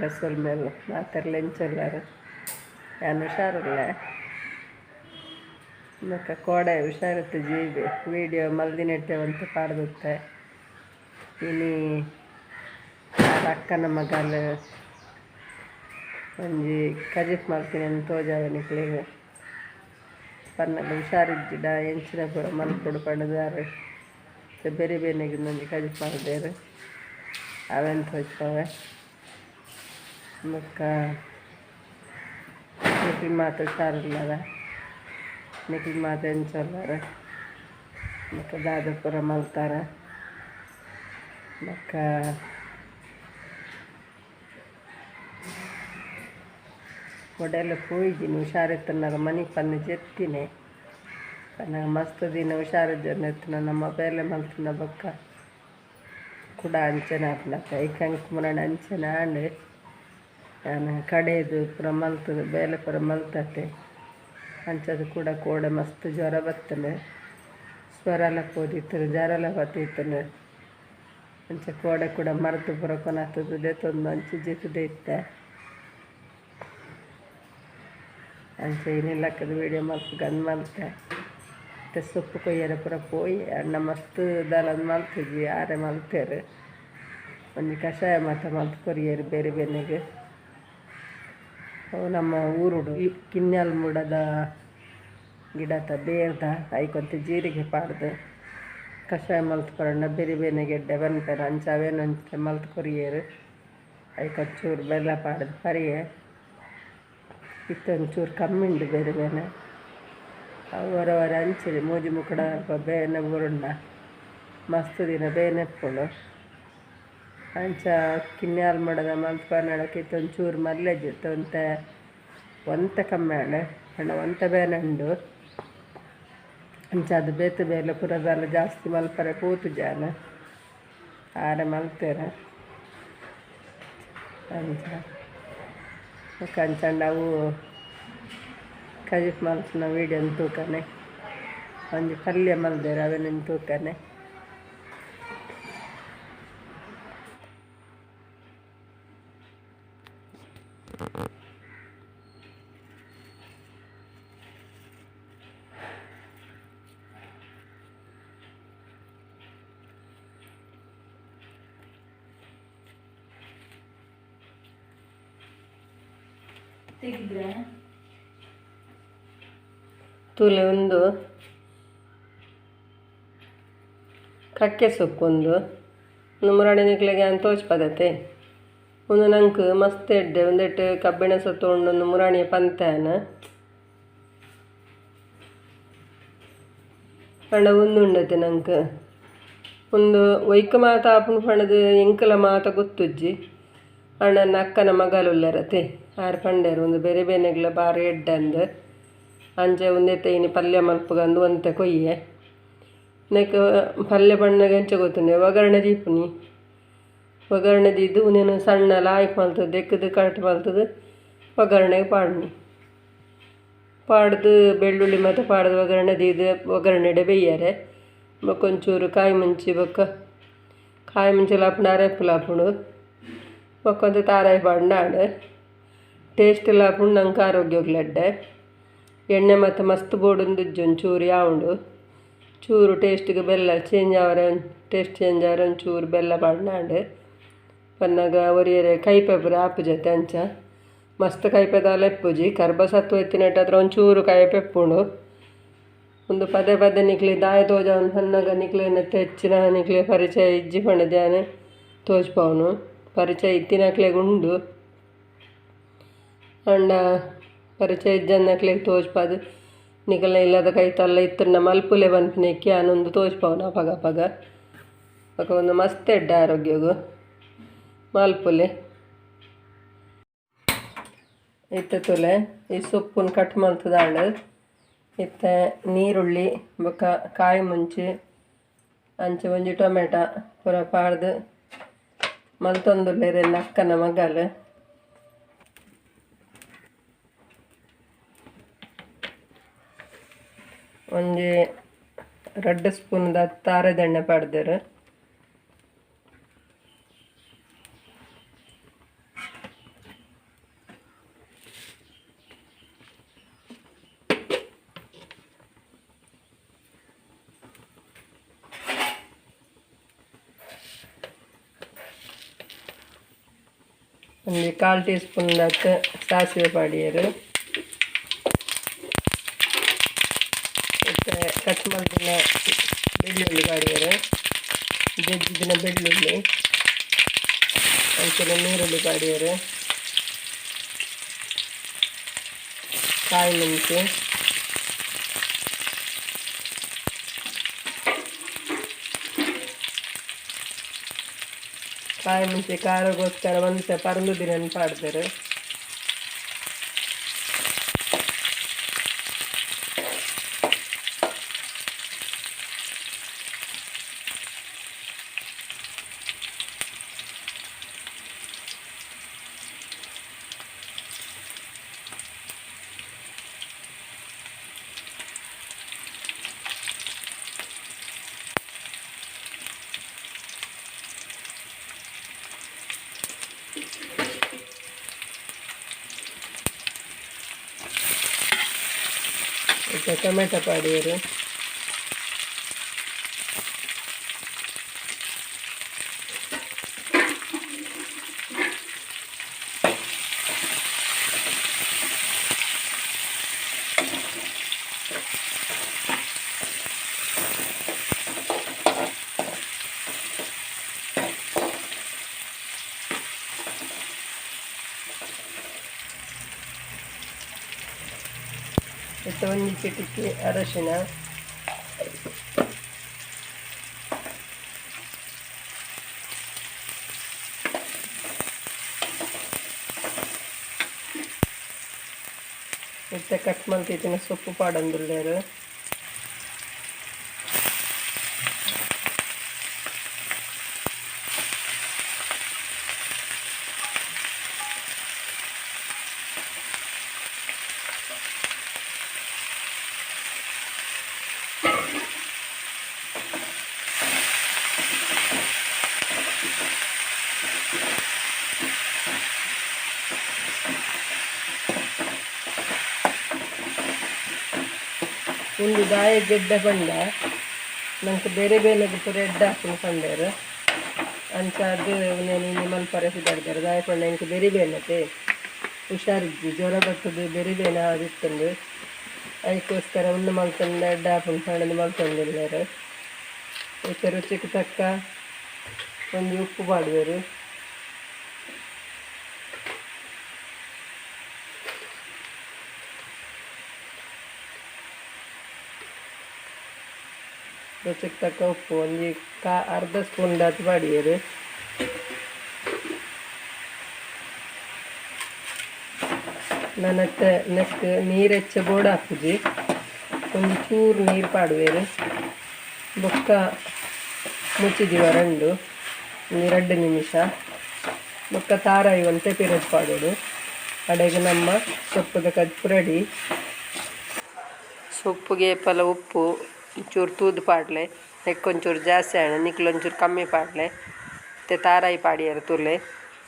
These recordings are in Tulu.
ಮಾತೆರೆಗ್ಲ ಸೊಲ್ಮೆಲು. ಮಾತೆರ್ಲ ಎಂಚ ಉಲ್ಲೆರ್? ಯಾನ್ ಹುಷಾರುಲ್ಲೆ. ಬೊಕ ಕೋಡೆ ಹುಷಾರಿತ್ತಿಜಿ, ವಿಡಿಯೋ ಮಲ್ದಿನೆಟ್ಟೆ ಒಂತೆ ಪಾಡ್ದಿತ್ತೆ. ಇನಿ ಅಕ್ಕನ ಮಗಲ್ ಒಂಜಿ ಕಜಿಪು ಮಲ್ತಿನೆನ್ ತೋಜಾವೆ ನಿಕ್ಲೆಗ್. ಪನ್ನಗ ಹುಷಾರಿಜ್ಜಿಡ ಎಂಚಿನ ಪೂರ ಮಲ್ಪೊಡು ಪಂಡುದು ಬೇರೆ ಬೇನೆಗ್ ಒಂಜಿ ಕಜಿಪು ಮಲ್ದೆರ್, ಅವೆನ್ ತೋಜ್ಪಾವೆ. ಬೊಕ್ಕ ನಿಕ್ಲ್ ಮಾತ ಹುಷಾರುಲ್ಲರ? ನಿಕ್ಲ್ ಮಾತ ಎಂಚ ಉಲ್ಲರ್? ಬೊಕ್ಕ ದಾದ ಪೂರ ಮಲ್ತಾರ? ಬೊಕ್ಕ ಒಡೆಲ ಪೋಯಿಜಿನಿ, ಹುಷಾರಿತ್ತಿನಾಗ ಮನಿಪಂದೆ ಜೆತ್ತಿನೆ. ಪನ್ನಗ ಮಸ್ತ್ ದಿನ ಹುಷಾರಿಜ್ಜಂದೆ ಇತ್ತಿನ, ನಮ್ಮ ಬೇಲೆ ಮಲ್ತಿನ ಬೊಕ್ಕ ಕುಡ ಅಂಚನೆ ಆಪುಂಡತ್ತೆ. ಐಕ್ ಎಂಕ್ ಮುರಣ ಅಂಚನೆ ಆಂಡ್. ಯಾನ್ ಕಡೆದು ಪೂರ ಮಲ್ತುದು ಬೇಲೆ ಪೂರ ಮಲ್ತತೆ. ಅಂಚಾದ್ ಕುಡ ಕೋಡೆ ಮಸ್ತ್ ಜ್ವರ ಬತ್ತುಂಡು, ಸ್ವರಲ ಪೋದಿತ್ತುಂಡು, ಜರಲ ಬತ್ತಿತ್ತುಂಡು. ಅಂಚ ಕೋಡೆ ಕೂಡ ಮರ್ದ್ ಪೂರ ಕೊನತ್ತುದು ದೆತ್ತೊಂದು ಅಂಚ ಜೆತ್ತುದೆ ಇತ್ತೆ. ಅಂಚ ಇನಿ ಲಕ್ಕದ ವೀಡಿಯೋ ಮಲ್ಪುಗಂದ್ ಮಲ್ತೆ. ಇತ್ತೆ ಸೊಪ್ಪು ಕೊಯ್ಯರೆ ಪೂರ ಪೋಯಿ. ಅಣ್ಣ ಮಸ್ತ್ ದಾಲ ಮಲ್ತಿಜಿ, ಆರೆ ಮಲ್ತೆರ್. ಒಂಜಿ ಕಷಾಯ ಮಾತ ಮಲ್ತ್ ಕೊರಿಯೆರ್ ಬೇರೆ ಬೇನೆಗ್. ಅವು ನಮ್ಮ ಊರುಡು ಕಿನ್ಯಾಲ್ ಮುಡದ ಗಿಡತ ಬೇರ್ದ ಐಕೊಂತೆ ಜೀರಿಗೆ ಪಾಡ್ದು ಕಷಾಯ ಮಲ್ತ್ ಕೊರಂಡ ಬೇರೆ ಬೇನೆಗ್ ಎಡ್ಡೆ ಪನ್ಪೆರ್. ಅಂಚ ಅವೇನ್ ಒಂತೆ ಮಲ್ತ್ ಕೊರಿಯೆರ್. ಐಕ್ ಒಂಚೂರು ಬೆಲ್ಲ ಪಾಡ್ದು ಪರಿಯೆ. ಇತ್ತೆ ಒಂಚೂರು ಕಮ್ಮಿ ಉಂಡು ಬೇರೆ ಬೇನೆ. ಅವು ಒರ ಒರ ಅಂಚನೆ ಮೂಜಿ ಮುಕುಡ ಅಲ್ಪ ಬೇನೆ ಬುರುಂಡ ಮಸ್ತ್ ದಿನ ಬೇನೆ ಇಪ್ಪುಂಡು. ಅಂಚ ಕಿನ್ಯಾಲ್ ಮಡದ ಮಲ್ತ್ ಪನ್ನಡಕ್ಕೆ ಇತ್ತೆ ಒಂಚೂರು ಮಲ್ಲೆಜ್ ಒಂತೆ ಒಂತೆ ಕಮ್ಮಿ ಆಂಡ್, ಪಂಡ ಒಂತೆ ಬೇನೆ ಉಂಡು. ಅಂಚ ಅದು ಬೇತೆ ಬೇಲೆ ಪೂರ ದಾಲ ಜಾಸ್ತಿ ಮಲ್ಪರೆ ಪೋತುಜಾನ, ಆರೆ ಮಲ್ತೆರ್. ಅಂಚ ಬೊಕ್ಕ ಅಂಚಾಂಡ ಅವು ಕಜಿಪು ಮಲ್ಪುನ ವೀಡಿಯೋನ್ ತೂಕನೆ, ಒಂಜಿ ಪಲ್ಯ ಮಲ್ದೆರ್ ಅವೆನ್ ತೂಕನೆ. ತೂಲೆ ಒಂದು ಕಕ್ಕೆ ಸೊಪ್ಪು ಒಂದು ಮುರಾಣಿ ನಿಕ್ಲೆಗ್ ಯಾನ್ ತೋಜ್ಪದತೆ. ಉಂದು ನಂಕ್ ಮಸ್ತ್ ಎಡ್ಡೆ. ಉಂದೆಟ್ ಕಬ್ಬಿಣ ಸತ್ತು ಉಂಡು ಮುರಾಣಿ ಪಂತೆ ಯಾನ್. ಪಂಡ ಉಂದು ಉಂಡತೆ ನಂಕ್ ಉಂದು ಒಯ್ಕ್ ಮಾತ ಆಪುಂಡು ಪಂಡದು ಎಂಕಲ ಮಾತ ಗೊತ್ತುಜ್ಜಿ. ಅಣ್ಣನ ಅಕ್ಕನ ಮಗಲುಲ್ಲೆರತೆ, ಆರ್ ಪಂಡೆರ್ ಉಂದು ಬೇರೆ ಬೇನೆಗ್ಲ ಬಾರಿ ಎಡ್ಡೆ ಅಂದ್. ಅಂಚ ಉಂದೆತ ಇನಿ ಪಲ್ಯ ಮಲ್ಪುಗಂದು ಒಂತೆ ಕೊಯ್ಯೆ. ನೆಕ್ ಪಲ್ಯ ಪಣ್ಣಗ ಎಂಚ ಗೊತ್ತುಂಡೆ, ಒಗ್ಗರಣೆ ದೀಪುನಿ. ಒಗ್ಗರಣೆ ದೀದು ಉಂದೆನ್ ಸಣ್ಣ ಲಾಯ್ಕ್ ಮಲ್ತುದು ದೆಕ್ಕುದು ಕಟ್ ಮಲ್ತುದು ಒಗ್ಗರಣೆಗೆ ಪಾಡ್ನಿ. ಪಾಡ್ದು ಬೆಳ್ಳುಳ್ಳಿ ಮಾತ ಪಾಡ್ದು ಒಗ್ಗರಣೆ ದೀದು ಒಗ್ಗರಣೆಡೆ ಬೇಯ್ಯರೆ. ಬೊಕ್ಕ ಒಂಚೂರು ಕಾಯಿ ಮುಂಚಿ, ಬೊಕ್ಕ ಕಾಯಿ ಮುಂಚಿ ಆಪುಂಡು, ಅರೆಪುಲ ಆಪುಂಡು. ಬೊಕ್ಕ ಒಂತೆ ತಾರಾಯಿ ಪಾಡ್ಂಡ ಆಂಡ್. ಟೇಸ್ಟ್ ಲ ಆಪುಂಡು, ನಂಕ್ ಆರೋಗ್ಯಗ್ಲ ಎಡ್ಡೆ. ಎಣ್ಣೆ ಮಾತ ಮಸ್ತ್ ಬೋಡುಂದಿಜ್ಜಿ, ಒಂಚೂರು ಯಾವುಂಡು. ಚೂರು ಟೇಸ್ಟ್ಗೆ ಬೆಲ್ಲ ಚೇಂಜ್ ಆವರೆ, ಟೇಸ್ಟ್ ಚೇಂಜ್ ಆವರೆ ಒಂಚೂರು ಬೆಲ್ಲ ಪಾಡ್ಂಡ ಆಂಡ್. ಪನ್ನಗ ಒರಿಯರೆ ಕೈಪೆ ಪೂರ ಆಪುಜತೆ. ಅಂಚ ಮಸ್ತ್ ಕೈಪೆ ದಾಲ ಇಪ್ಪುಜಿ. ಕರ್ಬ ಸತ್ವ ಇತ್ತಿನೆಟ್ಟಾತ್ರ ಒಂಚೂರು ಕೈಪೆ ಇಪ್ಪುಂಡು. ಉಂದು ಪದೇ ಪದೇ ನಿಕ್ಲೆ ದಾಯೆ ತೋಜಾವುಂದು ಪನ್ನಗ ನಿಕ್ಲೆನ ಹೆಚ್ಚಿನ ನಿಕ್ಲೆ ಪರಿಚಯ ಇಜ್ಜಿ ಪಂಡುದು ಯಾನ್ ತೋಜ್ಪಾವುನು. ಪರಿಚಯ ಇತ್ತಿನಕ್ಲೆಗ್ ಉಂಡು, ಆಂಡ ಪರಿಚಯ ಇಜ್ಜಂದಿನಕ್ಲೆಗ್ ತೋಜ್ಪಾದ್ ನಿಕಲ್ನ ಇಲ್ಲದ ಕೈತಲ್ಲ ಇತ್ತುಂಡ ಮಲ್ಪುಲೆ ಪನ್ಪಿನೆಕ್ ಯಾನ್ ಉಂದು ತೋಜ್ಪಾವುನು ಅಪಗ ಅಪಗ. ಬೊಕ ಉಂದು ಮಸ್ತ್ ಎಡ್ಡೆ ಆರೋಗ್ಯಗು, ಮಲ್ಪುಲೆ. ಇತ್ತೆ ತೂಲೆ ಈ ಸೊಪ್ಪುನ್ ಕಟ್ ಮಲ್ತುದಾಂಡ್. ಇತ್ತೆ ನೀರುಳ್ಳಿ ಬೊಕ ಕಾಯಿ ಮುಂಚಿ ಅಂಚ ಒಂಜಿ ಟೊಮೆಟೊ ಪೂರ ಪಾಡ್ದು ಮಲ್ತೊಂದುಲ್ಲೆರ್ ಎನ್ನ ಅಕ್ಕನ ಮಗಲ್. ಒಂಜಿ ರಡ್ಡ್ ಸ್ಪೂನ್ ದ ತಾರೆದೆಣ್ಣೆ ಪಾಡ್ದೆರ್. ಒಂಜಿ 1/4 ಟೀ ಸ್ಪೂನ್ ದಾತ್ ಸಾಸಿವೆ ಪಾಡಿಯೆರ್. ಇತ್ತೆ ಕಟ್ ಮಲ್ದಿನ ಬೆಳ್ಳುಳ್ಳಿ ಪಾಡಿಯೆರ್, ಜಜ್ಜಿದಿನ ಬೆಳ್ಳುಳ್ಳಿ ಅಂಚನೆ ನೀರುಳ್ಳಿ ಪಾಡಿಯೆರ್, ಕಾಯಿ ಮುಂಚಿ, ಕಾಯಿ ಮುಂಚೆ ಖಾರಗೋಸ್ಕರ ಒಂತೆ ಪರಂದು ದಿನ ಪಾಡ್ದೆರ್. ಇತ್ತೆ ಟೊಮೆಟೊ ಪಾಡಿಯೆರ್. ಇತ್ತೆ ಒಂಜಿ ಚಿಟಿಕೆ ಅರಶಿನ, ಇತ್ತೆ ಕಟ್ ಮಲ್ತಿತ್ತಿನ ಸೊಪ್ಪು ಪಾಡೊಂದುಲ್ಲೆರ್. ಉಂದು ದಾಯೆಗ್ ಎಡ್ಡೆ ಪಂಡ ನಂಕ್ ಬೇರೆ ಬೇಲೆಗ್ ಪೂರ ಎಡ್ಡೆ ಆಪುಂಡು ಪಂಡೆರ್. ಅಂಚಾದ್ ಉಂದೆನ್ ಇನಿ ಮಲ್ಪರೆ ಪಿದಾಡ್ದೆರ್. ದಾಯೆ ಪಂಡ ಎಂಕ್ ಬೆರಿ ಬೇನತೆ, ಹುಷಾರಿಜ್ಜಿ, ಜ್ವರ ಬತ್ತುದು ಬೆರಿ ಬೇನೆ ಆದಿತ್ತುಂಡು. ಐಕೋಸ್ಕರ ಉಂದು ಮಲ್ತೊಂದು ಎಡ್ಡೆ ಆಪುಂಡು ಪಂಡುದು ಮಲ್ತೊಂದುಲ್ಲೆರ್. ಇತ್ತೆ ರುಚಿಕ್ ತಕ್ಕ ಒಂಜಿ ಉಪ್ಪು ಪಾಡುವೆರ್. ರುಚಿಕ್ ತಕ್ಕ ಉಪ್ಪು ಒಂಜಿ ಅರ್ಧ ಸ್ಪೂನ್ ದಾತ್ ಪಾಡಿಯೆರ್. ನನತ್ತ ನೆಕ್ಕ್ ನೀರ್ ಎಚ್ಚ ಬೋಡಾಪುಜಿ, ಒಂಜಿ ಚೂರು ನೀರು ಪಾಡುವೆರ್. ಬೊಕ್ಕ ಮುಚ್ಚಿದೀವ ರಂಡು ಒಂಜಿ 2 ನಿಮಿಷ. ಬೊಕ್ಕ ತಾರಾಯಿ ಒಂತೆ ಪಿರದ್ ಪಾಡೋಡು. ಅಡೆಗ್ ನಮ್ಮ ಸೊಪ್ಪುದ ಕಜ್ಪು ರೆಡಿ. ಸೊಪ್ಪುಗೆ ಏಪಲ ಉಪ್ಪು ಚೂರು ತೂದು ಪಾಡ್ಲೆ, ನೆಕ್ಕೊಂಚೂರು ಜಾಸ್ತಿ ಆಂಡ್ ನಿಕ್ಲ್ ಒಂಚೂರು ಕಮ್ಮಿ ಪಾಡ್ಲೆ. ಇತ್ತೆ ತಾರಾಯಿ ಪಾಡಿಯೆರ್ ತೂಲೆ.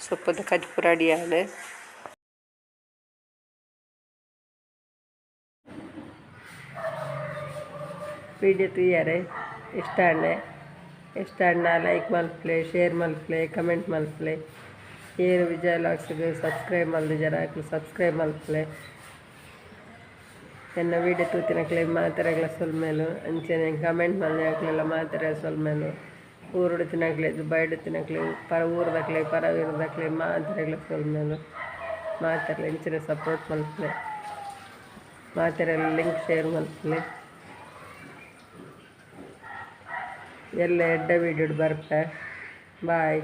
ಸೊಪ್ಪುದ ಕಜ್ಪು ರೆಡಿ ಆಂಡ್. ವಿಡಿಯೋ ತೂಯರೆ ಇಷ್ಟ ಆಂಡ ಇಷ್ಟ ಆಂಡ ಲೈಕ್ ಮಲ್ಪುಲೆ, ಶೇರ್ ಮಲ್ಪುಲೆ, ಕಮೆಂಟ್ ಮಲ್ಪುಲೆ. ಏರ್ ವಿಜಯ ವ್ಲಾಗ್ಸ್‌ಗ್ ಸಬ್ಸ್ಕ್ರೈಬ್ ಮಲ್ದಿಜರ ಅಕ್ಲ್ ಸಬ್ಸ್ಕ್ರೈಬ್ ಮಲ್ಪುಲೆ. ಎನ್ನ ವಿಡಿಯೋ ತೂತಿನಕ್ಲೆ ಮಾತೆರೆಗ್ಲ ಸೊಲ್ಮೆಲು. ಅಂಚನೆ ಕಮೆಂಟ್ ಮಲ್ದಿನಕ್ಲೆಲ ಮಾತೆರೆಗ್ಲ ಸೊಲ್ಮೆಲು. ಊರುಡು ತಿನಕ್ಲೆ, ದುಬೈಡ್ ತಿನಕ್ಲೆ, ಪರ ಊರುದಕ್ಲೆ, ಪರ ಊರುದಕ್ಲೆ ಮಾತೆರೆಗ್ಲ ಸೊಲ್ಮೆಲು. ಮಾತೆರ್ಲ ಇಂಚನೆ ಸಪೋರ್ಟ್ ಮಲ್ಪುಲೆ. ಮಾತೆರೆಗ್ಲ ಲಿಂಕ್ ಶೇರ್ ಮಲ್ಪುಲೆ. ಎಲ್ಲ ಎಡ್ಡೆ ವಿಡಿಯೋಡ್ ಬರ್ಪೆ. ಬಾಯ್.